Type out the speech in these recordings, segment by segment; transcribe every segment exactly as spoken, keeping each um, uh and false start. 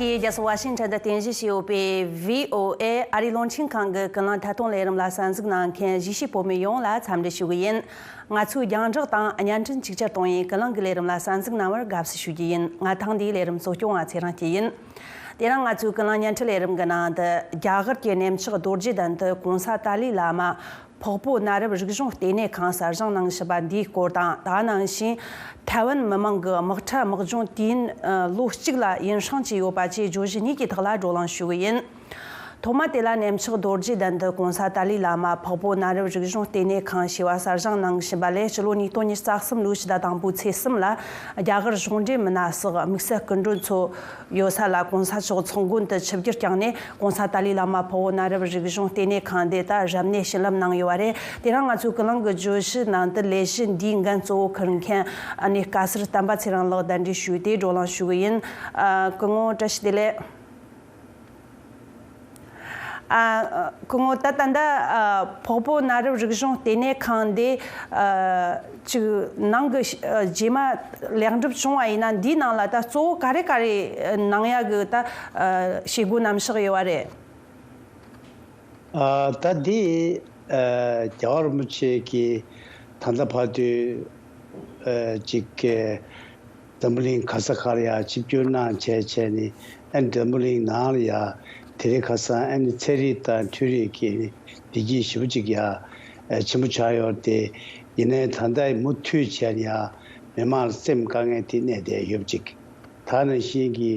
རྒྱལ་ས་ཝ་ཤིང་ཊོན་དུ་རྟེན་གཞི་བྱས་ཡོད་པའི་བྷི་ཨོ་ཨེ་ཨ་རིའི་རླུང་འཕྲིན་ཁང་གི་ཀུན་གླེང་ཐད་གཏོང་ལས་རིམ་ལ་གསན་གཟིགས་གནང་མཁན་གཞིས་བྱེས་བོད་མི་ཡོངས་ལ་འཚམས་འདྲི་ཞུ་གི་ཡིན། ང་ཚོའི་རྒྱང་བསྒྲགས་དང་བརྙན་འཕྲིན་ཆིག་ཆར་གཏོང་བའི་ཀུན་གླེང་གི་ལས་རིམ་ལ་གསན་གཟིགས་གནང་བར་དགའ་བསུ་ཞུ་རྒྱུ་ཡིན། ང་ཐེངས་འདིའི་ལས་རིམ་གཙོ་སྐྱོང་བ་ཚེ་རིང་སྐྱིད་ཡིན། དེ་རིང་ང་ཚོའི་ཀུན་གླེང་བརྙན་འཕྲིན་ལས་རིམ་གྱི་ནང་དུ། རྒྱ་གར་གྱི་གནས་མཆོག་རྡོ་རྗེ་གདན་དུ་གོང་ས་ཏཱ་ལའི་བླ་མ་འཕགས་པོ་གནའ་རབས་རིག་གཞུང་ལྟེ་གནས་ཁང་གསར་བཞེངས་གནང་བཞིན་པ་འདིའི་སྐོར་དང་། ད་ག་ནང་བཞིན་ཐའེ་ཝན་མི་མང་གི་དམག་ཁྲལ་དམག་སྦྱོང་དུས་ཡུན་ལོ་གཅིག་ལ་ཡུན་སྲུང་བྱས་ཡོད་པ་བཅས་བརྗོད་གཞི་གཉིས་ཀྱི་ཐོག་ལ་བགྲོ་གླེང་ཞུ་གི་ཡིན། ཐོག་མ་དེ་ལ་གནས་མཆོག་རྡོ་རྗེ་གདན་དུ་གོང་ས་ཏཱ་ལའི་བླ་མ་འཕགས་པོ་གནའ་རབས་རིག་གཞུང་ལྟེ་གནས་ཁང་ཞེས་པ་གསར་བཞེངས་གནང་བཞིན་པ་ལས་སྤྱི་ལོ་ཉིས་སྟོང་ཉི་ཤུ་རྩ་གསུམ་ལོའི་ཕྱི་ཟླ་དང་པོའི་ཚེས་གསུམ་ལ། རྒྱ་གར་གཞུང་འབྲེལ་མི་སྣ་སོགས་དམིགས་བསལ་སྐུ་མགྲོན་ཚོ་ཡོད་ས་ལ་གོང་ས་མཆོག་ཚོགས་མགོན་དུ་ཆིབས་བསྒྱུར་བསྐྱངས་ནས། གོང་ས་ཏཱ་ལའི་བླ་མ་འཕགས་པོ་གནའ་རབས་རིག་གཞུང་ལྟེ་གནས་ཁང་འདི་ད་གཞབ་ནས་བྱིན་རླབས་གནང་ཡོད་པ་རེད། དེ་རིང་ང་ཚོའི་ཀུན་གླེང་གི་བརྗོད་གཞི་ནང་དུ་ལས་གཞི་འདིའི་འགན་གཙོ་བོ་འཁུར་མཁན་ཨ་ནེ་སྐལ་སྲས་བསྟན་པ་ཚེ་རིང་ལགས་གདན་འདྲེན་ཞུས་ཏེ་བགྲོ་གླེང་ཞུ་གི་ཡིན། ཨ། སྐུ་ངོ་བཀྲ་ཤིས་བདེ་ལེགས། ཨ། སྐུ་ངོ། ད་ད་ལྟ། ཨ། འཕགས་པོ་གནའ་རབས་རིག་གཞུང་ལྟེ་གནས་ཁང་འདི། ཨ། ཅིག་ནང་གི། ཨ། རྗེས་མ་ལེགས་འགྲུབ་བྱུང་བ་ཡིན་ན། འདིའི་ནང་ལ་ད་གཙོ་བོ་ག་རེ་ག་རེ་གནང་ཡག་གི་ད། ཨ། བྱེད་སྒོ་རྣམ་གཞག་ཡོད་པ་རེད། ཨ། ད་འདི། ཨ། རྒྱལ་བ་རིན་པོ་ཆེ་གིས་ད་ལྟ་བར་དུ། ཨ། ཅིག་འཛམ་བུ་གླིང་ག་ས་ག་ལ་ཡ་ཆིབས་བསྒྱུར་གནང་བྱས་བྱས་ནས། ཨ་ནི་འཛམ་བུ་གླིང་ནང་ལ་ཡ་དེ་རིང་ཁ་སང་ཨ་ནི་ཚན་རིག་དང་འཕྲུལ་རིག་གི་བདེ་སྐྱིད་ཞེ་པོ་ཅིག་ཡ་ཆེན་པོ་ཆགས་ཡོད་རེད་དེ། ཡིན་ནའི་ད་ལྟ་མུ་མཐུད་བྱས་ནས་ཡ་མི་མང་ལ་སེམས་དཀའ་ངལ་དེ་གནས་བསྡད་ཡོད་པ་ཅིག་ད་ནང་བཞིན་གྱི།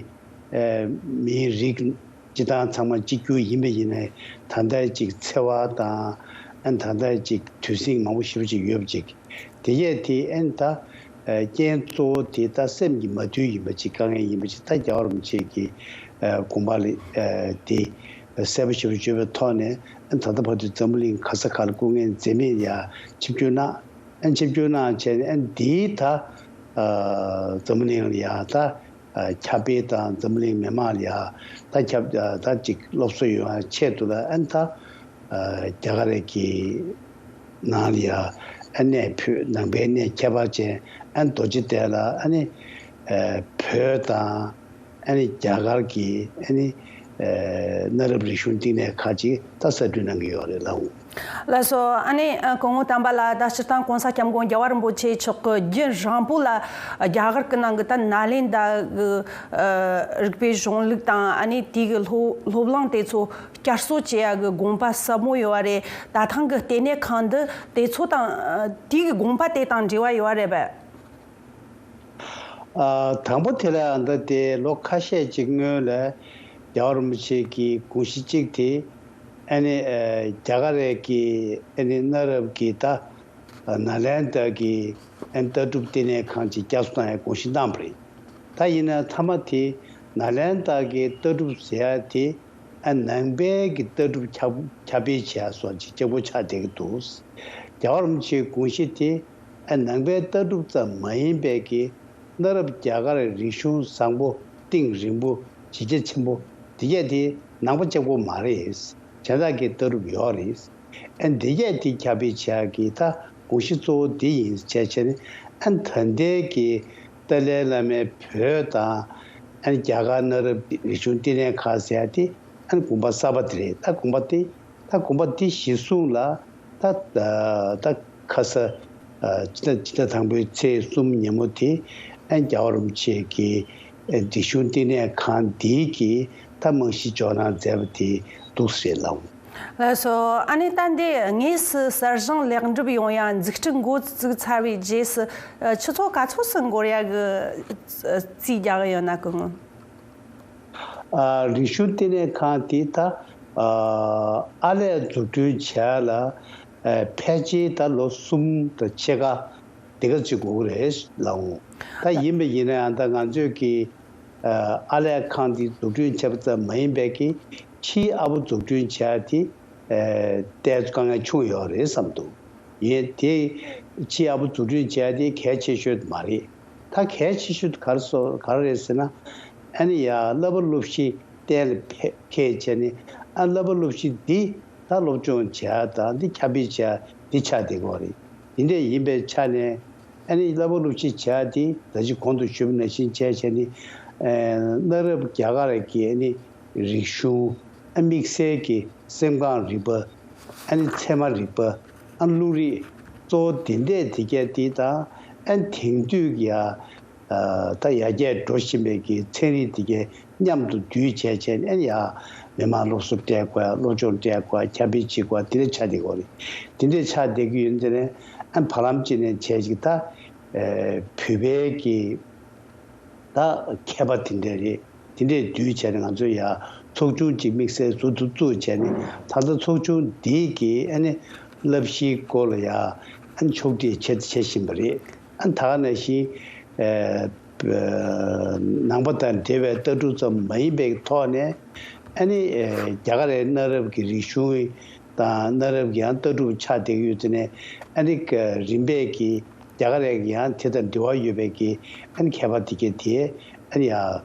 ཨ། མིའི་རིགས་སྤྱི་བཏང་ཚང་མ་གཅིག་གྱུར་ཡིན་པ་ཡིན་ནའི། ད་ལྟ་ཅིག་འཚེ་བ་དང་། ཨ་ནི་ད་ལྟ་ཅིག་དུས་ཟིང་མང་པོ་ཞེ་པོ་ཅིག་ཡོད་པ་ཅིག་དེ་གས་དེ་ཨ་ནི་ད། ཨ། རྐྱེན་གཙོ་བོ་དེ་ད་སེམས་ཀྱི་མ་དུལ་ཡིན་པ་ཅིག་དཀའ་ངལ་ཡིན་པ་ཅིག་ད་རྒྱལ་བ་རིན་པོ་ཆེ་གི། ཨ། དགོངས་པ་ལ། ཨ། དེ་གསལ་པོ་ཞེ་པོ་བརྗོད་པའི་ཐོག་ནས། ཨ་ནི་ད་ལྟ་བར་དུ་འཛམ་བུ་གླིང་ག་ས་ག་ལ་སྐུ་ངལ་འཛེམས་མེད་ཡ་ཆིབས་བསྒྱུར་གནང་། ཨ་ནི་ཆིབས་བསྒྱུར་གནང་བྱས་ནས། ཨ་ནི་འདིའི་ད། ཨ། འཛམ་བུ་གླིང་ལ་ཡ་ད། ཨ། ཁྱབ་སྤེལ་དང་འཛམ་གླིང་མི་མང་ལ་ཡ་ད་ཁྱབ། ཨ། ད་ཅིག་སློབ་གསོ་ཡོང་ཡ་ཆེད་དུ་ལ། ཨ་ནི་ད། ཨ། རྒྱ་གར་གྱི་ནང་ལ་ཡ་ཨ་གནས་ཕུད་ནང་པའི་གནས་ཁྱད་པར་ཅན། ཨ་ནི་རྡོ་རྗེ་གདན་ལ། ཨ་ནི། ཨ། བོད་དང་། ཨ་ནི་རྒྱ་གར་གྱི། ཨ་ནི། ཨ། གནའ་རབས་རིག་གཞུང་བསྟི་གནས་ཁག་ཅིག་ད་གསར་སྐྲུན་གནང་གི་ཡོད་རེད་ལགས། ལགས་སོ། ཨ་ནི། ཨ། སྐུ་ངོ་དམ་པ་ལགས། ད་སྤྱིར་བཏང་གོང་ས་སྐྱབས་མགོན་རྒྱལ་བ་རིན་པོ་ཆེ་མཆོག་གི་རྒྱུན་རིང་པོ་ལ་རྒྱ་གར་གྱི་ནང་གི་ད་ནཱ་ལེནྡྲ་གི། ཨ། རིག་པའི་གཞུང་ལུགས་དང་། ཨ་ནི་དེ་གི་སློབ་སློབ་གླིང་དེ་ཚོ་བསྐྱར་གསོ་བྱེད་ཡ་གི་དགོངས་པ་ཟབ་མོ་ཡོད་པ་རེད། ད་ཐེངས་གི་ལྟེ་གནས་ཁང་འདི་དེ་ཚོ་དང་། ཨ། དེ་གི་དགོངས་པ་དེ་དང་འབྲེལ་བ་ཡོད་པ་རེད་པས། ཨ། དང་པོ་དེ་ལ་ཨ་ད་དེ་ལོ་ཁ་ཤས་ཅིག་སྔོན་ལ་རྒྱལ་བ་རིན་པོ་ཆེ་གི་དགོངས་གཞི་གཅིག་དེ། ཨ་ནི། ཨ། རྒྱ་གར་གྱི། ཨ་ནི་གནའ་རབས་ཀྱི་ད་ནཱ་ལེནྡྲ་གི། ཨ་ནི་ལྟ་གྲུབ་ལྟེ་གནས་ཁང་ཅིག་བསྐྱར་གསོ་གནང་ཡའི་དགོངས་གཞི་གནང་བ་རེད། ད་ཡིན་ན་མཐའ་མ་དེ་ནཱ་ལེནྡྲ་གི་ལྟ་གྲུབ་ཟེར་ཡ་དེ། ཨ། ནང་པའི་གི་ལྟ་གྲུབ་ཁྱབ་ཁྱབ་སྤེལ་བྱེད་ཡ་སོགས་ཀྱི་ལྕགས་པོ་ཆགས་བསྡད་ཀྱི་འདུག་རྒྱལ་བ་རིན་པོ་ཆེའི་དགོངས་གཞི་དེ། ཨ། ནང་པའི་ལྟ་གྲུབ་ཙམ་མ་ཡིན་པའི་གི་གནའ་རབས་རྒྱ་གར་རིག་གཞུང་བཟང་པོ་གཏིང་རིང་པོ་གཞི་རྒྱ་ཆེན་པོ་དེ་གས་དེ་ནང་པ་གཅིག་པོ་མ་རེད། གཞན་དག་གི་ལྟ་གྲུབ་ཡོད་རེད། ཨ། འདི་གས་དེ་ཁྱབ་སྤེལ་བྱེད་ཡ་གི་ད་དགོངས་གཞི་གཙོ་བོ་འདི་ཡིན་བྱས་བྱས་ནས། ཨ། ད་ལྟའི་གི་ཏཱ་ལའི་བླ་མའི་བོད་དང་། ཨ་ནི་རྒྱ་གར་གནའ་རབས་རིག་གཞུང་ལྟེ་གནས་ཁང་ཟེར་ཡ་དེ། ཨ་ནི་དགོངས་པ་གསར་པ་དེ་རེད། ད་དགོངས་པ་དེ། ད་དགོངས་པ་དེ་གཞིར་བཟུང་ལ། ད་ད་ཁ་ས། ཨ། སྤྱི་ཟླ་སྤྱི་ཟླ་དང་པོའི་ཚེས་གསུམ་ཉིན་མོ་དེ། ཨ། རྒྱལ་བ་རིན་པོ་ཆེ་གི། ཨ། རིག་གཞུང་ལྟེ་གནས་ཁང་འདིའི་གི་ད་རྨང་གཞི་འཇོག་གནང་མཛད་པ་དེ་འདུག་ཟེར་ལགས། ལགས་སོ། ཨ་ནི་ད་འདི་དངོས་སུ་གསར་བཞེངས་ལེགས་འགྲུབ་ཡོང་ཡ་འཛུགས་སྐྲུན་འགོ་བཙུགས་ཚར་བའི་རྗེས་སུ། ཨ། ཆུ་ཚོད་ག་ཚོད་སུ་འགོར་ཡ་གི། ཨ། རྩིས་རྒྱག་གི་ཡོད་ན་སྐུ་ངོ། ཨ། རིག་གཞུང་ལྟེ་གནས་ཁང་དེ་ད། ཨ། ཨར་ལས་འཛུགས་སྐྲུན་བྱས་ལ། ཨ། ཕལ་ཆེར་ད་ལོ་གསུམ་དང་ཕྱེད་ཀ་དེ་ག་ཅིག་འགོར་གི་རེད་ལགས། ད་ཡིན་པ་ཡིན་ན་ཡང་ད་ང་ཚོས་ཀྱི། ཨ། ཨར་ལས་ཁང་འདི་འཛུགས་སྐྲུན་བྱས་པ་ཙམ་མ་ཡིན་པའི་གི་ཕྱིའི་ཨར་པོ་འཛུགས་སྐྲུན་བྱས་དེ། ཨ། ཏོག་ཙམ་དཀའ་ངལ་བྱུང་ཡོད་རེད་བསམ་འདུག་ཡིན་དེ། ཕྱིའི་ཨར་པོ་འཛུགས་སྐྲུན་བྱས་དེ་གལ་ཆེ་ཤོས་མ་རེད། ད་གལ་ཆེ་ཤོས་ག་རེ་སོ་ག་རེ་རེད་ཟེར་ན། ཨ་ནི་ཡ་བསླབ་པ་སློབ་གཞི་གཏན་ལ་ཕེ་ཕེབས་བྱས་ནས། ཨ། བསླབ་པ་སློབ་གཞི་འདི་ད་སློབ་སྦྱོང་བྱས་དང་འདི་ཁྱབ་སྤེལ་བྱས་འདི་ཆགས་བསྡད་ཀྱི་ཡོད་རེད། དེ་འདྲ་ཡིན་པའི་ཆ་ནས། ཨ་ནི་བསླབ་པ་སློབ་གཞི་བྱས་དེ་ད་ཅི་གོང་དུ་ཞུས་པ་ནང་བཞིན་བྱས་བྱས་ནས། ཨེ་གནའ་རབས་རྒྱ་གར་གྱི་ཨ་ནི་རིག་གཞུང་། ཨ་དམིགས་བསལ་གྱི་སེམས་ཁམས་རིག་པ། ཨ་ནི་ཚད་མ་རིག་པ། ཨ་བློ་རིག། གཙོ་བོ་དེ་འདྲས་དེ་གས་དེ་དང་། ཨ་དེང་དུས་ཀྱི་ཡ་ཨ་ད་ཡར་རྒྱས་འགྲོ་བཞིན་པའི་གི་ཚན་རིག་དེ་གས་མཉམ་དུ་འདུས་བྱས་བྱས་ནས། ཨ་ནི་ཡ་མི་མང་སློབ་གསོ་སྤྲད་དགོས་ཡ། སློབ་སྦྱོང་སྤྲད་དགོས་ཡ། ཁྱབ་སྤེལ་བྱེད་དགོས་ཡ། དེ་འདྲས་ཆགས་བསྡད་ཀྱི་ཡོད་རེད། དེ་འདྲས་ཆགས་བསྡད་ཀྱི་ཡོད་དེ་ནས། ཨ་བར་ལམ་ཅིག་ནས་བྱས་ཅིག་ད་ཨེ་བོད་པའི་གི་ད་མཁས་པ་དེ་འདྲས་རེད། དེ་འདྲས་བསྡུས་བྱས་ནས་ང་ཚོས་ཡ་ཚོགས་ཆུང་ཅིག་དམིགས་བསལ་ཟུར་དུ་བཙུགས་བྱས་ནས། ད་ལྟ་ཚོགས་ཆུང་འདིས་ཀྱི་ཨ་ནི་བསླབ་གཞིའི་སྐོར་ལ་ཡ་ཨ་ནི་ཕྱོགས་སྒྲིག་བྱེད་བྱེད་བཞིན་པ་རེད། ཨ་ད་ག་ནང་བཞིན་ཨེ་ནང་པ་དང་འབྲེལ་བའི་ལྟ་གྲུབ་ཙམ་མ་ཡིན་པའི་ཐོག་ནས། ཨ་ནི་ཨེ་རྒྱ་གར་རི་གནའ་རབས་ཀྱི་རིག་གཞུང་དང་། གནའ་རབས་ཀྱི་ཡང་ལྟ་གྲུབ་ཆགས་བསྡད་ཀྱི་ཡོད་དེ་ནས། ཨ་ནི་རིམ་པས་ཀྱི་རྒྱ་གར་རི་ཡང་དེ་དང་འབྲེལ་བ་ཡོད་པའི་གི་ཨ་ནི་མཁས་པ་དེ་གས་དེ་ཨ་ནི་ཡ་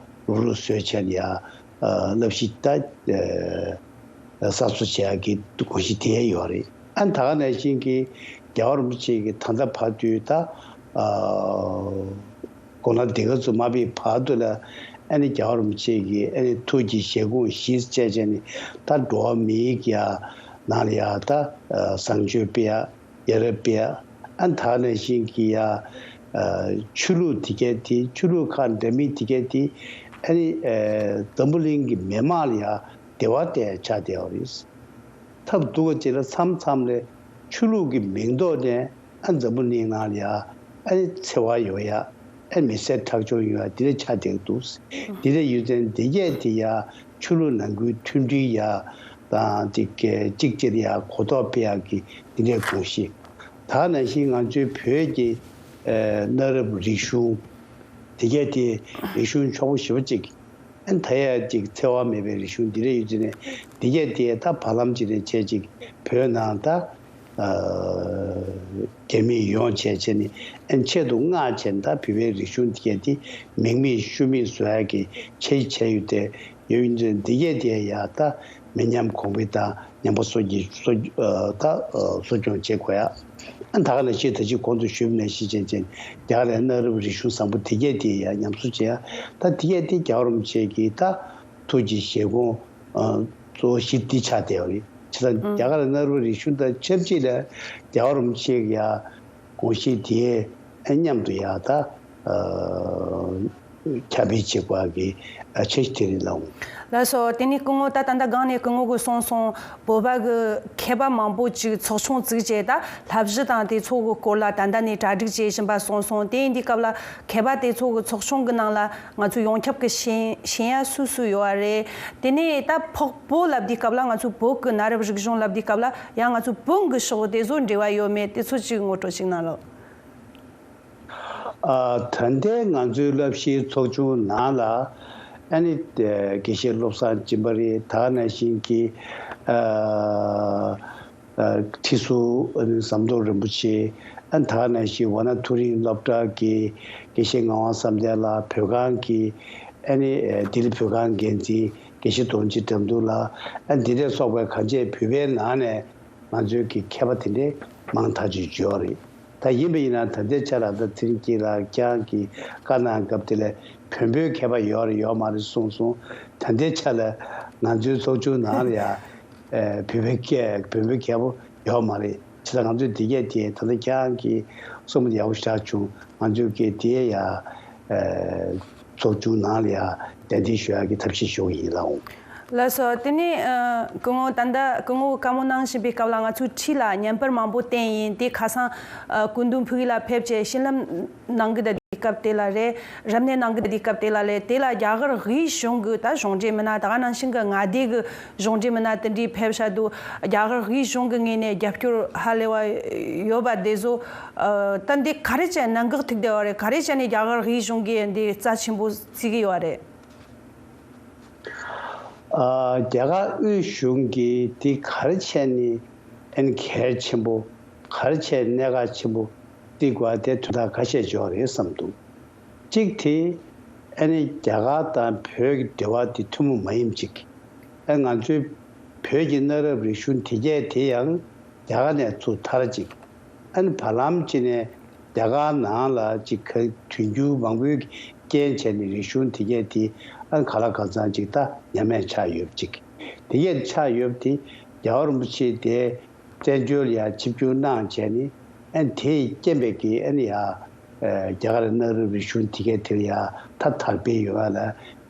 རུག་རུག་བཟོས་བྱས་ནས་ཡ་ཨ་བསླབ་གཞི་ད་ཨ་གསར་བཟོ་བྱེད་ཡག་གི་དགོངས་གཞི་དེ་ཡོད་རེད། ཨ་ནི་ད་ག་ནང་བཞིན་གྱི་རྒྱལ་བ་རིན་པོ་ཆེ་གིས་ད་ལྟ་བར་དུ་ད་ཨ་དགོང་དག་འདི་ག་ཚོད་མ་ཕེབས་བར་དུ་ལ། ཨ་ནི་རྒྱལ་བ་རིན་པོ་ཆེ་གི་ཨ་ནི་ཐུགས་ཀྱི་བཞེད་དགོངས་གཞིར་བྱས་བྱས་ནས། ད་འགྲོ་བ་མིའི་གི་ཡ་ནང་ལ་ཡ་ད་ཨ་བཟང་སྤྱོད་སྤེལ་ཡ། ཡ་རབས་སྤེལ་ཡ། ཨ་ད་ག་ནང་བཞིན་གྱི་ཡ་ཨ་ཆོས་ལུགས་དེ་གས་དེ། ཆོས་ལུགས་ཁག་འདྲ་མིན་དེ་གས་དེ་ཨ་ནི་ཨ་འཛམ་བུ་གླིང་གི་མི་མང་ལ་ཡ་བདེ་བ་སྟེར་ཆགས་བསྡད་པ་རེད། ཐབས་སྡུག་པ་ཅིག་ལ་མཚམས་མཚམས་ལ་ཆོས་ལུགས་ཀྱི་མིང་ཐོག་ནས་ཨ་འཛམ་བུ་གླིང་ནང་ལ་ཡ་ཨ་ནི་འཚེ་བ་ཡོང་ཡ། ཨ་མི་སེར་ཁྲག་སྦྱོར་ཡོང་ཡ། དེ་འདྲ་ཆགས་བསྡད་ཀྱི་འདུག་དེ་འདྲ་ཡོད་ཙང་དེ་གས་དེ་ཡ་ཆོས་ལུགས་ནང་ཁུལ་མཐུན་སྒྲིལ་ཡ་དང་། དེ་གས་གཅིག་གཅིག་ལ་ཡ་གོ་རྟོགས་སྤེལ་ཡག་གི་དེ་འདྲའི་དགོངས་གཞི། ད་ག་ནང་བཞིན་ང་ཚོའི་བོད་ཀྱི་ཨ་གནའ་རབས་རིག་གཞུང་དེ་གས་དེ་རིག་གཞུང་ཆོག་པོ་ཞེ་པོ་ཅིག་ཨ་ད་ཡ་ཅིག་འཚེ་བ་མེད་པའི་རིག་གཞུང་འདི་འདྲ་ཡོད་ཅིག་ནས། འདི་གས་དེ་ད་བར་ལམ་ཅིག་ནས་བྱས་ཅིག་བོད་ནང་ད་ཨ་རྒྱ་མི་ཡོང་བྱས་བྱས་ནས། ཨ་ཆེད་དུ་མངགས་བྱས་ནས། ད་བོད་པའི་རིག་གཞུང་འདི་གས་དེ་མིང་མེད་ཤུལ་མེད་བཟོ་ཡ་གི་འཆར་གཞི་བྱས་ཡོད་དེ། ཡོད་ཡིན་ཙང་འདི་གས་དེ་ཡ་ད་མི་ཉམས་གོང་འཕེལ་དང་། ཉམས་པ་གསོ་གི་གསོ་ཨ་ད་ཨ་གསོ་སྐྱོང་བྱེད་དགོས་ཡ། ཨ་ད་ག་ནང་བཞིན་ད་ཅི་གོང་དུ་ཞུས་པ་ནང་བཞིན་བྱས་བྱས་ནས། རྒྱ་གར་རི་གནའ་རབས་རིག་གཞུང་བཟང་པོ་དེ་གས་དེ་ཡ་ཉམས་གསོ་བྱེད་ཡ། ད་དེ་གས་དེ་རྒྱལ་བ་རིན་པོ་ཆེ་གི་ད་ཐུགས་ཀྱི་བཞེད་དགོངས་ཨ་གཙོ་བོ་གཞི་འདི་ཆགས་བསྡད་པ་རེད། བྱས་ཙང་རྒྱ་གར་རི་གནའ་རབས་རིག་གཞུང་དང་ཆབས་ཅིག་ལ་རྒྱལ་བ་རིན་པོ་ཆེ་གི་ཡ་དགོངས་གཞི་དེ་ཨ་མཉམ་དུ་ཡ་ད་ཨ་ཁྱབ་སྤེལ་བྱེད་དགོས་ཀྱི་ཨ་འཆར་གཞི་དེ་རེད་ལགས། ལགས་སོ། དེ་ནས་སྐུ་ངོ་ད་ད་ལྟ་སྒང་ནས་སྐུ་ངོ་གིས་གསུངས་སོང་། བོད་པ་གི་མཁས་པ་མང་པོ་ཅིག་ཚོགས་ཆུང་བཙུགས་བྱས། ད་བསླབ་གཞི་དང་དེ་ཚོ་གི་སྐོར་ལ་ད་ལྟ་ནས་གྲ་སྒྲིག་བྱེད་བཞིན་པ་གསུངས་སོང་། དེ་ཡིན་དུས་སྐབས་ལ་མཁས་པ་དེ་ཚོ་གི་ཚོགས་ཆུང་གི་ནང་ལ་ང་ཚོ་ཡོངས་ཁྱབ་ཀྱི་ཤེས་ཤེས་ཡ་སུ་སུ་ཡོད་པ་རེད། དེ་ནས་ད་འཕགས་བོད་ལབ་དུས་སྐབས་ལ། ང་ཚོ་བོད་ཀྱི་གནའ་རབས་རིག་གཞུང་ལབ་དུས་སྐབས་ལ་ཡང་ང་ཚོ་བོན་གྱི་ཕྱོགས་དེ་ཚོ་འབྲེལ་བ་ཡོད་མེད། དེ་ཚོ་ཅིག་ངོ་སྤྲོད་ཅིག་གནང་རོགས། ཨ་ད་ལྟའི་ང་ཚོའི་བསླབ་གཞིའི་ཚོགས་ཆུང་ནང་ལ་ཨ་ནི་དགེ་བཤེས་བློ་བཟང་སྦྱིན་པ་རེད། ད་ག་ནང་བཞིན་གྱི་ཨ་ཨ་ཁྲི་ཟུར་ཨ་ནི་ཟམ་གདོང་རིན་པོ་ཆེ། ཨ་ནི་ད་ག་ནང་བཞིན་ཝཱ་ཎ་མཐོ་རིམ་སློབ་གྲྭ་གི་དགེ་བཤེས་ངག་དབང་བསམ་གཏན་ལགས། བོད་ཁང་གི་ཨ་ནི་ལྡི་ལི་བོད་ཁང་འགན་འཛིན་དགེ་བཤེས་དོན་གཅིག་དགྲ་འདུལ་ལགས། ཨ་ནི་འདི་འདྲ་སོགས་པའི་གང་ཅི་བོད་པའི་ནང་ནས་ང་ཚོའི་གི་མཁས་པ་དེ་འདྲའི་མང་ཐག་ཆོད་ཡོད་རེད། ད་ཡིན་པ་ཡིན་ན་ད་ལྟའི་ཆ་ལ་ད་ཚེ་རིང་སྐྱིད་ལགས་ཁྱེད་རང་གིས་བཀའ་གནང་སྐབས་དེ་ལ་བོན་པོའི་མཁས་པ་ཡོད་རེད་ཡོད་མ་རེད་གསུངས་སོང་། ད་ལྟའི་ཆ་ལ་ང་ཚོའི་ཚོགས་ཆུང་ནང་ལ་ཡ་ཨེ་བོད་པའི་སྐད་བོན་པོའི་མཁས་པོ་ཡོད་མ་རེད། བྱས་ཙང་ང་ཚོས་དེ་གས་དེ་ད་ལྟ་ཁྱེད་རང་གིས་གསུངས་པ་དེ་ཡག་པོ་ཞེ་དྲག་བྱུང་། ང་ཚོས་ཀྱིས་དེ་ཡ་ཨེ་ཚོགས་ཆུང་ནང་ལ་ཡ་གདན་འདྲེན་ཞུ་ཡག་གི་ཐབས་ཤེས་ཞུ་གི་ཡིན་ལགས། ལགས་སོ། དེ་ནས་ཨ་སྐུ་ངོ་ད་ལྟ་སྐུ་ངོ་བཀའ་མོལ་གནང་བཞིན་པའི་སྐབས་ལ་ང་ཚོའི་འཁྲིས་ལ་བརྙན་པར་མང་པོ་བསྟན་ཡིན། དེ་ཁ་སང་ཨ་སྐུ་མདུན་ཕ་གི་ལ་ཕེབས་བྱས་བཤད་ལམ་གནང་གི་ད་དུས་སྐབས་དེ་ལ་རེད། རབ་གནས་གནང་གི་ད་དུས་སྐབས་དེ་ལ་རེད། དེ་ལ་རྒྱ་གར་དབུས་གཞུང་གི་ད་གཞུང་འབྲེལ་མི་སྣ། ད་ག་ནང་བཞིན་གི་མངའ་སྡེ་གི་གཞུང་འབྲེལ་མི་སྣ་དེ་འདྲའི་ཕེབས་བཞག་འདུག་རྒྱ་གར་དབུས་གཞུང་གི་ངོས་ནས་རྒྱབ་སྐྱོར་ཧ་ལས་པ་ཡོད་པ་དེ་ཚོ་ཨ་ད་འདི་ག་རེ་བྱས་གནད་འགག་ཐུག་བསྡད་པ་རེད། ག་རེ་བྱས་ནས་རྒྱ་གར་དབུས་གཞུང་གིས་འདི་རྩ་ཆེན་པོ་བརྩི་གི་ཡོད་པ་རེད། ཨ་རྒྱ་གར་དབུས་གཞུང་གིས་འདི་ག་རེ་བྱས་ནས་ཨན་གལ་ཆེན་པོ། ག་རེ་བྱས་གནད་འགག་ཆེན་པོ་བརྩི་དགོས་པ་དེ་དོན་དག་ཁ་ཤས་ཡོད་རེད་བསམ་འདུག་གཅིག་དེ་ཨ་ནི་རྒྱ་གར་དང་བོད་ཀྱི་འབྲེལ་བ་དེ་ཐུན་མོང་མ་ཡིན་པ་ཅིག་ཨ་ང་ཚོའི་བོད་ཀྱི་གནའ་རབས་རིག་གཞུང་དེ་གས་དེ་ཡང་རྒྱ་གར་ནས་ཚུར་ཐར་ཅིག་ཨ་ནི་བར་ལམ་ཅིག་ནས་རྒྱ་གར་ནང་ལ་ཅིག་ག་དུས་འགྱུར་མང་པོའི་ རྐྱེན་བྱས་ནས་རིག་གཞུང་དེ་གས་དེ་ཨ་ག་ལ་ག་ཚང་ཅིག་ད་ཉམས་དམས་ཆགས་ཡོད་པ་ཅིག་དེ་གས་ཆགས་ཡོད་པ་དེ་རྒྱལ་བ་རིན་པོ་ཆེ་དེ་བཙན་བྱོལ་ལ་ཡ་ཆིབས་བསྒྱུར་གནང་བྱས་ནས་ཨ་དེས་རྐྱེན་པས་ཀྱི་ཨ་ནི་ཡ་རྒྱ་གར་གནའ་རབས་རིག་གཞུང་དེ་གས་དེ་ལ་ཡ་ད་དར་སྤེལ་ཡོང་ཡ་ལ་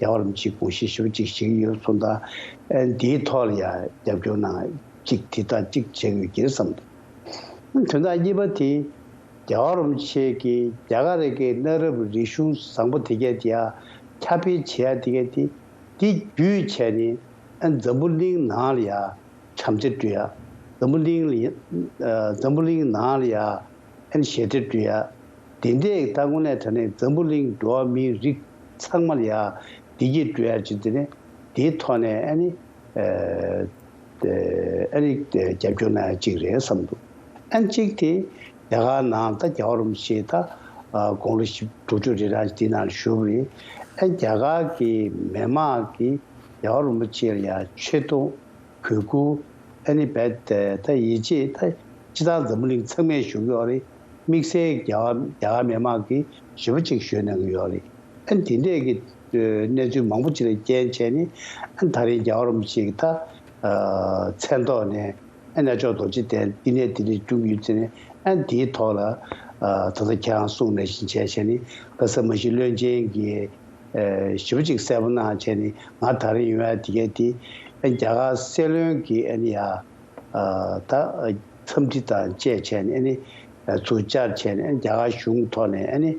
རྒྱལ་བ་རིན་པོ་ཆེས་དགོངས་བཞེས་ཞེ་པོ་ཅིག་བཞེས་ཀྱི་ཡོད་སོང་ད་ཨ་འདིའི་ཐོག་ལ་ཡ་རྒྱབ་སྐྱོར་གནང་ཅིག་དེ་ལྟར་ཅིག་བྱེད་དགོས་ཀྱི་རེད་བསམ་འདུག་དོན་དག་གཉིས་པ་དེ། རྒྱལ་བ་རིན་པོ་ཆེ་གིས་རྒྱ་གར་རི་གའི་གནའ་རབས་རིག་གཞུང་བཟང་པོ་དེ་གས་དེ་ཡ་ཁྱབ་སྤེལ་བྱེད་ཡ་དེ་གས་དེ་དེ་བརྒྱུད་བྱས་ནས་ཨ་འཛམ་བུ་གླིང་ནང་ལ་ཡ་བྱམས་བརྩེ་སྤྲོད་ཡ། འཛམ་བུ་གླིང་ལ་ཡ་ཨ་འཛམ་བུ་གླིང་ནང་ལ་ཡ་ཨ་ནི་ཞི་བདེ་སྤྲོད་ཡ། དེ་འདྲས་ད་དངོས་གནས་དྲང་གནས་འཛམ་བུ་གླིང་འགྲོ་བ་མིའི་རིགས་ཚང་མ་ལ་ཡ་བདེ་སྐྱིད་སྤྲོད་ཡ་ཅིག་དེ་ནས་དེའི་ཐོག་ནས་ཨ་ནི་ཨ་ཨ་ནི་རྒྱབ་སྐྱོར་གནང་ཡ་གཅིག་རེད་བསམ་འདུག་ཨ་གཅིག་དེ་རྒྱ་གར་ནང་ད་རྒྱལ་བ་རིན་པོ་ཆེ་ད་དགུང་ལོ་བཞི་དྲུག་ཅུ་རེ་རེ་འདི་ནང་བཞུགས་རེད། ཨ་རྒྱ་གར་གྱི་མི་མང་གིས་རྒྱལ་བ་རིན་པོ་ཆེ་ལ་ཡ་ཆེ་མཐོང་གུས་བཀུར་ཨ་ནི་རྦད་དེ་ད་ཡིད་ཆེས་ད་སྤྱི་བཏང་འཛམ་བུ་གླིང་ཚང་མས་ཞུ་གི་ཡོད་རེད། དམིགས་བསལ་རྒྱ་གར་རྒྱ་གར་མི་མང་གིས་ཞེ་པོ་ཅིག་ཞུས་གནང་གི་ཡོད་རེད། ཨ་ནི་དེ་འདྲས་ཀྱི་གནས་ཚུལ་མང་པོ་ཅིག་ལ་རྐྱེན་བྱས་ནས་ཨ་ནི་ད་རེས་རྒྱལ་བ་རིན་པོ་ཆེ་གི་ད་མཚན་ཐོག་ནས་ཨ་ནི་རྣལ་འབྱོར་རྡོ་རྗེ་གདན་བསྟི་གནས་དེ་འདྲས་བསྐྲུན་གྱི་ཡོད་ཚེ་ནས་ཨ་ནི་དེའི་ཐོག་ལ་ད་ལྟ་ཁྱེད་རང་གསུངས་ནང་བཞིན་བྱས་བྱས་ནས་ག་ས་མ་གཞི་བློན་ཆེན་གྱིས་ཞེ་པོ་ཅིག་གསལ་པོ་གནང་བྱས་ནས་ང་ད་རེས་ཡོང་ཡ་དེ་གས་དེ་ཨ་ནི་རྒྱ་གར་སྲིད་བློན་གྱི་ཨ་ནི་ཡ། ད་འཚམས་འདྲི་དང་བཅས་བྱས་ནས་ཨ་ནི་ཚུར་བཅར་བྱས་ནས་ཨ་ནི་རྒྱ་གར་གཞུང་ཐོག་ནས་ཨ་ནི་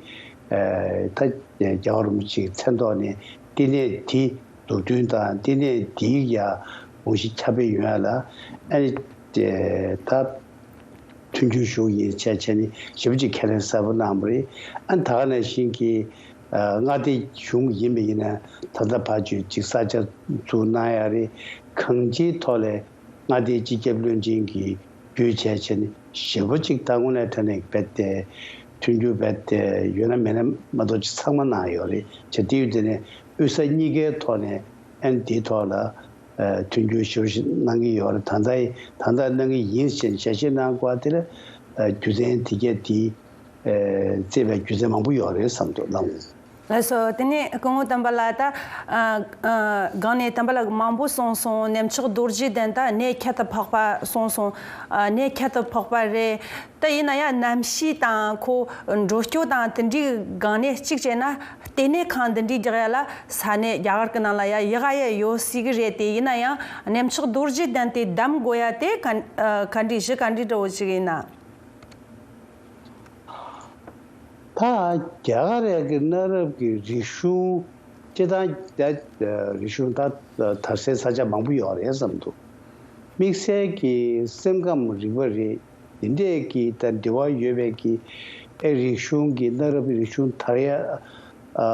ད་རྒྱལ་བ་རིན་པོ་ཆེའི་མཚན་ཐོག་ནས་བསྟི་གནས་དེ་འཛུགས་སྐྲུན་དང་བསྟི་གནས་དེའི་ཡ་དགོངས་གཞི་ཁྱབ་སྤེལ་ཡོང་ཡ་ལ་ཨ་ནི་ད་མཐུན་འགྱུར་ཞུ་ཡིན་བྱས་བྱས་ནས་ཞེ་པོ་ཅིག་ཁས་ལེན་གསལ་པོ་གནང་བ་རེད། ཨ་ནི་ད་ག་ནང་བཞིན་གྱི་མངའ་སྡེ་གཞུང་ཡིན་པ་ཡིན་ན་ད་ལྟ་བར་ཅིག་ཅིག་ས་ཆ་ཚུར་གནང་ཡ་རེད། གང་ཅིའི་ཐོག་ལས། མངའ་སྡེའི་སྤྱི་ཁྱབ་བློན་ཆེན་གྱིས་བརྒྱུད་བྱས་བྱས་ནས་ཞེ་པོ་ཅིག་ད་དངོས་གནས་དྲང་གནས་རྦད་དེ་མཐུན་འགྱུར་རྦད་དེ་ཡོད་ན་མེད་ན་མ་གཏོགས་ཅིག་ཚང་མ་གནང་ཡོད་རེད། བྱས་དེ་ཡོད་དེ་ནས་དབུས་ས་གཉིས་ཀའི་ཐོག་ནས་ཨ་ནི་དེའི་ཐོག་ལ་མཐུན་འགྱུར་ཞེ་པོ་ཞིག་གནང་གི་ཡོད་རེད། ད་ལྟ་ད་ལྟ་གནང་གི་ཡིན་ཞེས་ཞལ་བཞེས་གནང་དགོས་པ་དེ་ལ་རྒྱུ་མཚན་དེ་གས་དེ་བརྩིས་པའི་རྒྱུ་མཚན་མང་པོ་ཡོད་རེད་བསམ་འདུག་ལགས། ལགས་སོ། དེ་ནས་སྐུ་ངོ་དམ་པ་ལགས་ད་ཨ་ཨ་སྒང་ནས་དམ་པ་ལགས་མང་པོ་གསུངས་སོང་། གནས་མཆོག་རྡོ་རྗེ་གདན་ད་གནས་ཁྱད་དུ་འཕགས་པ་གསུངས་སོང་། ཨ་གནས་ཁྱད་དུ་འཕགས་པ་རེད། ད་ཡིན་ན་ཡང་གནམ་གཤིས་དང་ཁོ་འགྲོ་སྐྱོད་དང་དེ་འདྲའི་སྒང་ནས་གཅིག་བྱས་ན་ལྟེ་གནས་ཁང་འདི་འདྲའི་རྒྱག་ཡ་ལ་ས་གནས་རྒྱ་གར་གྱི་ནང་ལ་ཡ་ཡག་ག་ཡ་ཡོད་སྲིད་གི་རེད་དེ། ཡིན་ན་ཡང་གནས་མཆོག་རྡོ་རྗེ་གདན་དེ་བདམས་དགོས་ཡ་དེ་ག་ཨ་ག་འདྲའི་གཞི་ག་འདྲའི་འདྲ་བོ་ཅིག་ཡིན་ན། ད་རྒྱ་གར་ཡ་གི་གནའ་རབས་ཀྱི་རིག་གཞུང་སྤྱི་བཏང་རྒྱ་རིག་གཞུང་ད་དར་སའི་ས་ཆ་མང་པོ་ཡོད་རེད་བསམ་འདུག་དམིགས་བསལ་གྱི་སེམས་ཁམས་རིག་པ་རེད། དེ་འདྲས་ཀྱི་ད་འབྲེལ་བ་ཡོད་པའི་གི་ཨེ་རིག་གཞུང་གི་གནའ་རབས་རིག་གཞུང་དར་ཡ་ཨ་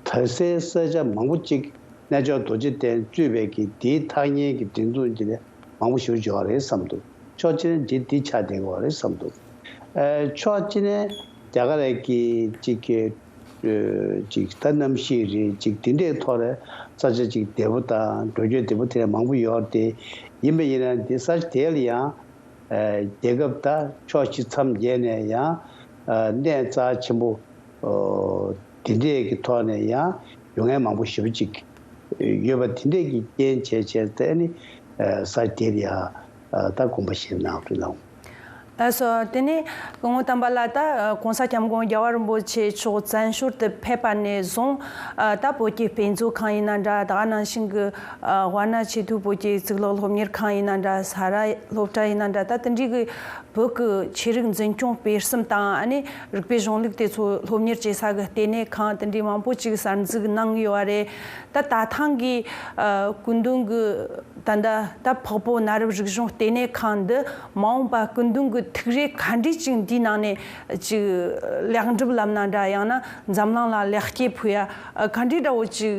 དར་སའི་ས་ཆ་མང་པོ་ཅིག་རྣལ་འབྱོར་རྡོ་རྗེ་གདན་གཙོས་པའི་གི་དེའི་ཐག་ཉེ་གི་འབྲེལ་འཛུགས་ཀྱི་ལས་མང་པོ་ཞིག་ཡོད་རེད་བསམ་འདུག་ཕྱོགས་གཅིག་ནས་འདི་འདི་ཆགས་བསྡད་ཀྱི་ཡོད་རེད་བསམ་འདུག་ཨ་ཕྱོགས་གཅིག་ནས་རྒྱ་གར་གྱི་གཅིག་གི་ཨ་གཅིག་ད་གནམ་གཤིས་རེད། གཅིག་དེ་འདྲའི་ཐོག་ལ་ས་ཆ་གཅིག་བདེ་པོ་དང་འགྲོ་སྐྱོད་བདེ་པོ་དེ་མང་པོ་ཡོད་རེད། དེ་ཡིན་པ་ཡིན་ན་འདི་ས་ཆ་དེ་ལ་ཡང་ཨ་རྒྱལ་ཁབ་ད་ཕྱོགས་བཞི་མཚམས་བརྒྱད་ནས་ཡང་ཨ་གནས་རྩ་ཆེན་པོ་ཨོ་དེ་འདྲས་ཀྱི་ཐོག་ནས་ཡང་ཡོང་མཁན་མང་པོ་ཞེ་པོ་ཅིག་ཡོད་པ་དེ་འདྲས་ཀྱི་རྐྱེན་བྱས་བྱས་ཏེ་ནི་ཨ་ས་དེར་ཡང་ཨ་ད་དགོངས་པ་བཞེས་གནང་དུ་གནང་། ལགས་སོ། དེ་ནས་སྐུ་ངོ་དམ་པ་ལགས་ད་ཨ་༸གོང་ས་༸སྐྱབས་མགོན་རྒྱལ་བ་རིན་པོ་ཆེ་མཆོག་བཙན་བྱོལ་དུ་ཕེབས་པ་ནས་བཟུང་ཨ་ད་བོད་ཀྱི་དཔེ་མཛོད་ཁང་ཡིན་ན་འདྲ། ད་ག་ནང་བཞིན་གྱི་ཨ་དབའ་རྣ་ཆེས་མཐོའི་བོད་ཀྱི་གཙུག་ལག་སློབ་གཉེར་ཁང་ཡིན་ན་འདྲ། ས་རཱ་སློབ་གྲྭ་ཡིན་ན་འདྲ། ད་དེ་འདྲའི་གི་བོད་ཀྱི་ཆོས་རིག་འཛིན་སྐྱོང་སྤེལ་གསུམ་དང་ཨ་ནི་རིག་པའི་གཞུང་ལུགས་དེ་ཚོ་སློབ་གཉེར་བྱེད་ས་གི་ལྟེ་གནས་ཁང་དེ་འདྲའི་མང་པོ་ཅིག་གསར་འཛུགས་གནང་ཡོད་པ་རེད། ད་ད་ཐེངས་ཀྱི་ཨ་སྐུ་མདུན་གྱི་ད་ལྟ་ད་འཕགས་པོ་གནའ་རབས་རིག་གཞུང་ལྟེ་གནས་ཁང་འདི་མ་འོངས་པ་སྐུ་མདུན་གྱི་ཐུགས་རེ་ག་འདྲས་ཅིག་འདིའི་ནང་ནས་ཅིག་ལེགས་འགྲུབ་ལབ་ན་འདྲ། ཡང་ན་འཛམ་གླིང་ལ་ལེགས་སྐྱེས་ཕུལ་ཡ་ཨ་ག་འདྲས་འདྲ་བོ་ཅིག་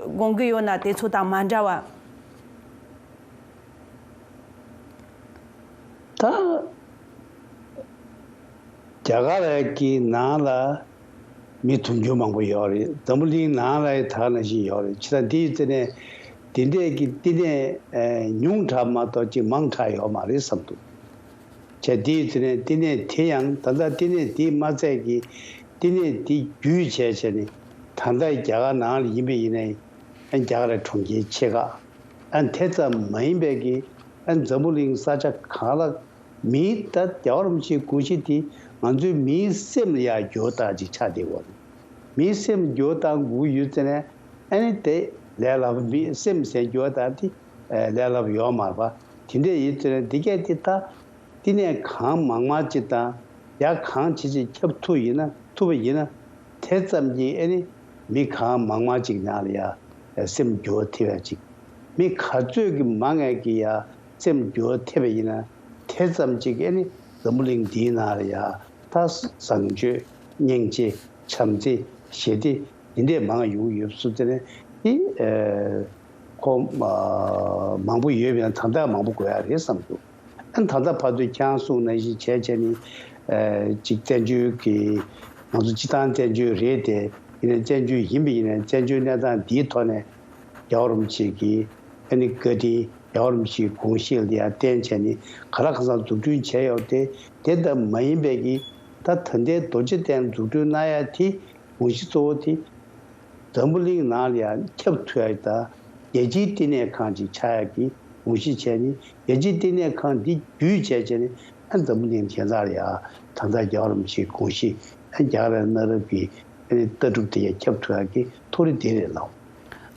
དགོངས་ཀྱི་ཡོད་ན་དེ་ཚོ་དང་མ་འདྲ་བ། ད་རྒྱ་གར་གྱི་ནང་ལ་མི་དུང་ཕྱུར་མང་པོ་ཡོད་རེད། འཛམ་བུ་གླིང་ནང་ལ་ཡང་ད་ག་ནང་བཞིན་ཡོད་རེད། ཕྱི་ལ་འདི་ཡི་ཚེ་ནས་འདི་འདྲས་ཀྱི་བསྟི་གནས་ཉུང་དྲགས་མ་གཏོགས་ཅིག་མང་དྲགས་ཡོད་མ་རེད་བསམ་འདུག་བྱས་འདི་ཡི་ཚེ་ནས་བསྟི་གནས་དེ་ཡང་ད་ལྟ་བསྟི་གནས་དེ་མ་ཚད་ཀྱི་བསྟི་གནས་དེ་བརྒྱུད་བྱས་བྱས་ནས་ད་ གང་ལྟར་རྒྱ་གར་ནང་ལ་ཡིན་པ་ཡིན་ནའི་ཨ་རྒྱ་གར་གྲོང་ཁྱེར་ཆེ་ཁག་ཨ་དེ་ཙམ་མ་ཡིན་པའི་གི་ཨ་འཛམ་བུ་གླིང་ས་ཆ་གང་ལ་མིའི་ད་རྒྱལ་བ་རིན་པོ་ཆེའི་དགོངས་གཞི་དེ་ང་ཚོའི་མིའི་སེམས་ལ་ཡང་འགྱུར་བ་གཏང་ཅིག་ཆགས་བསྡད་ཡོད་རེད། མིའི་སེམས་འགྱུར་བ་གཏང་དགོས་ཡོད་ཙང་ནས་ཨ་ནི་དེ་ལས་སླ་པོ། མིའི་སེམས་ཟེར་འགྱུར་བ་གཏང་དེ་ལས་སླ་པོ་ཡོད་མ་རེད་པ། དེ་འདྲ་ཡིན་ཙང་ནས་འདི་གས་དེ་ད་བསྟི་གནས་གང་མང་མང་ཅིག་དང་ཡ་གང་ཇེ་ཆེ་ཁྱབ་ཐུབ་ཡིན་ན་ཐུབ་པ་ཡིན་ན་དེ་ཙམ་གྱིས་ཨ་ནི་མི་གང་མང་མང་ཅིག་ནང་ལ་ཡ་སེམས་འགྱུར་བ་ཐེབས་ཡ་ཅིག་མི་ག་ཚོད་ཀྱི་མང་ངེས་ཀྱི་ཡ་སེམས་འགྱུར་བ་ཐེབས་པ་ཡིན་ན་དེ་ཙམ་གཅིག་ཨ་ནི་འཛམ་བུ་གླིང་འདིའི་ནང་ལ་ཡ་ད་བཟང་སྤྱོད་སྙིང་རྗེ་བྱམས་བརྩེ་ཞི་བདེ་འདི་འདྲས་མང་ཡོང་ཡོད་སུ་དེ་ནས་ཨི་ཁོ་མང་པོ་ཡོད་པ་ཡིན་ན་ད་ལྟ་མང་པོ་དགོས་ཡ་རེད་བསམ་འདུག་ཨ་ནི་ད་ལྟ་བར་དུ་ཁྱེད་རང་གསུངས་ནང་བཞིན་བྱས་བྱས་ནས་ཅིག་བཙན་བྱོལ་གྱི་ང་ཚོ་སྤྱི་བཏང་བཙན་བྱོལ་རེད་དེ་ཡིན་ན་བཙན་བྱོལ་ཡིན་པ་ཡིན་ན་བཙན་བྱོལ་གནས་སྟངས་འདིའི་ཐོག་ནས་རྒྱལ་བ་རིན་པོ་ཆེ་གི་ཨ་ནི་བཀའ་དྲིན་རྒྱལ་བ་རིན་པོ་ཆེའི་དགོངས་གཞི་ལ་ཡང་བརྟེན་བྱས་ནས་ག་ལ་གང་ཟག་འཛུགས་སྐྲུན་བྱས་ཡོད་དེ་དེ་ལྟ་མ་ཡིན་པའི་གི་ད་ད་ལྟའི་རྡོ་རྗེ་གདན་འཛུགས་སྐྲུན་གནང་ཡ་དེ་དགོངས་གཞི་གཙོ་བོ་དེ་འཛམ་བུ་གླིང་ནང་ལ་ཡང་ཁྱབ་ཐུབ་ཡ་དང་རྒྱལ་སྤྱིའི་བསྟི་གནས་ཁང་ཅིག་ཆགས་ཡ་གི་དགོངས་གཞི་བྱས་ནས་རྒྱལ་སྤྱིའི་བསྟི་གནས་ཁང་འདི་བརྒྱུད་བྱས་བྱས་ནས་ཨ་འཛམ་བུ་གླིང་གཞན་དག་ལ་ཡང་ད་ལྟ་རྒྱལ་བ་རིན་པོ་ཆེའི་དགོངས་གཞི་ཨ་རྒྱ་གར་གནའ་རབས་ཀྱི་ཨ་ནི་ལྟ་གྲུབ་དེ་ཡང་ཁྱབ་ཐུབ་ཡ་གི་ཐོག་རེ་དེ་རེད་ལགས།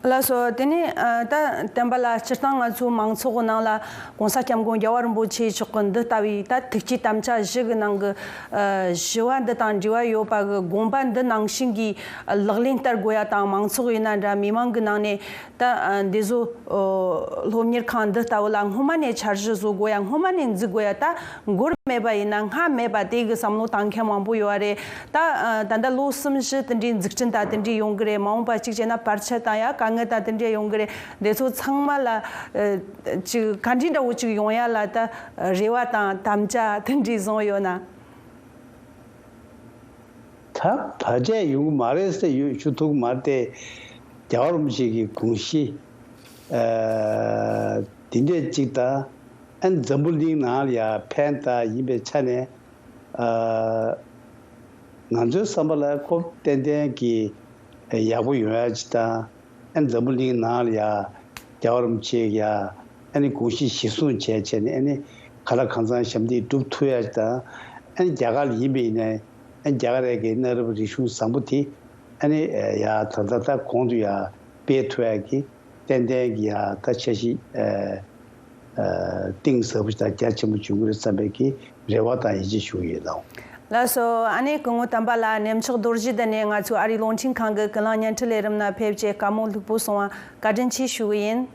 ལགས་སོ། དེ་ནས་ཨ་ད་བསྟན་པ་ལགས་སྤྱིར་བཏང་ང་ཚོའི་མང་ཚོགས་ནང་ལ་༸གོང་ས་༸སྐྱབས་མགོན་རྒྱལ་བ་རིན་པོ་ཆེ་མཆོག་གི་འདི་ལྟ་བུའི་ད་ཐུགས་བསྐྱེད་དམ་བཅའ་བཞི་གི་ནང་གི་ཨ་བཞི་བ་འདི་དང་འབྲེལ་བ་ཡོད་པ་གི་དགོངས་པ་འདི་ནང་བཞིན་གྱི་ལག་ལེན་བསྟར་དགོས་ཡ་དང་མང་ཚོགས་ཡིན་ན་འདྲ་མི་མང་གི་ནང་ནས་ད་ཨ་འདི་ཚོ་ཨོ་སློབ་གཉེར་ཁང་འདི་ལྟ་བུ་ལ་སྔོན་མ་ནས་འཆར་གཞི་བཟོ་དགོས་ཡ་སྔོན་མ་ནས་འཛུགས་དགོས་ཡ་ད་འགོར་མེད་པ་ཡིན་ན་སྔ་མེད་པ་དེ་གི་བསམ་བློ་བཏང་མཁན་མང་པོ་ཡོད་རེད། ད་ཨ་ད་ལྟ་ལོ་གསུམ་བཞི་དེ་འདྲའི་འཛུགས་སྐྲུན་ད་དེ་འདྲའི་ཡོང་གི་རེད། མ་འོངས་པ་གཅིག་བྱས་ན་བར་ཆད་དང་ཡ་དཀའ་ངལ་ད་དེ་འདྲའི་ཡོང་གི་རེད། འདི་ཚོ་ཚང་མ་ལ་ཨ་ཅིག་ག་འདྲའི་འདྲ་བོ་ཅིག་ཡོང་ཡ་ལ་ད་རེ་བ་དང་དམ་བཅའ་དེ་འདྲའི་བཟུང་ཡོད་ན། ད་བར་ཆད་ཡོང་གི་མ་རེད་ཟེར་ཡོད་ཞུ་ཐུབ་ཀྱི་མ་རེད་དེ། རྒྱལ་བ་རིན་པོ་ཆེ་གི་དགོངས་གཞི་ཨ་འདི་འདྲས་ཅིག་དང་ཨ་འཛམ་བུ་གླིང་ནང་ལ་ཡ་ཕན་བཏགས་ཡིན་པའི་ཆ་ནས། ཨ་ང་ཚོའི་བསམ་པ་ལ་ཁོ་ཏན་ཏན་གྱི་ཡག་པོ་ཡོང་ཡ་ཅིག་དང་། ཨ་འཛམ་བུ་གླིང་ནང་ལ་ཡ་རྒྱལ་བ་རིན་པོ་ཆེ་ཡ་ཨ་ནི་དགོངས་གཞི་གཞིར་བཟུང་བྱས་བྱས་ནས་ཨ་ནི་ག་ལ་གང་འཚམ་ཞབས་འདེགས་སྒྲུབ་ཐུབ་ཡ་ཅིག་དང་། ཨ་ནི་རྒྱ་གར་ལ་ཡིན་པ་ཡིན་ནའི་ཨ་ནི་རྒྱ་གར་རྒྱལ་ཁབ་ཀྱི་གནའ་རབས་རིག་གཞུང་བཟང་པོ་དེ་ཨ་ནི་ཡ་ད་ད་ད་གོང་དུ་ཡ་སྤེལ་ཐུབ་ཡ་གི་ཏན་ཏན་གྱི་ཡ་ད་འཆར་གཞི་ཨ་ཨ་གཏིང་ཟབ་པོ་དང་རྒྱ་ཆེན་པོ་བྱུང་གི་རེད་བསམ་པའི་གི་རེ་བ་དང་ཡིད་ཆེས་ཞུ་གི་ཡོད་ལགས། ལགས་སོ། ཨ་ནེ་སྐུ་ངོ་དམ་པ་ལགས་གནས་མཆོག་རྡོ་རྗེ་གདན་ནས་ང་ཚོའི་ཨ་རིའི་རླུང་འཕྲིན་ཁང་གི་ཀུན་གླེང་བརྙན་འཕྲིན་ལས་རིམ་ནང་ཕེབས་བྱས་བཀའ་མོལ་ལྷུག་པོ་གསུང་བ་བཀའ་དྲིན་ཆེ་ཞུ་གི་ཡིན།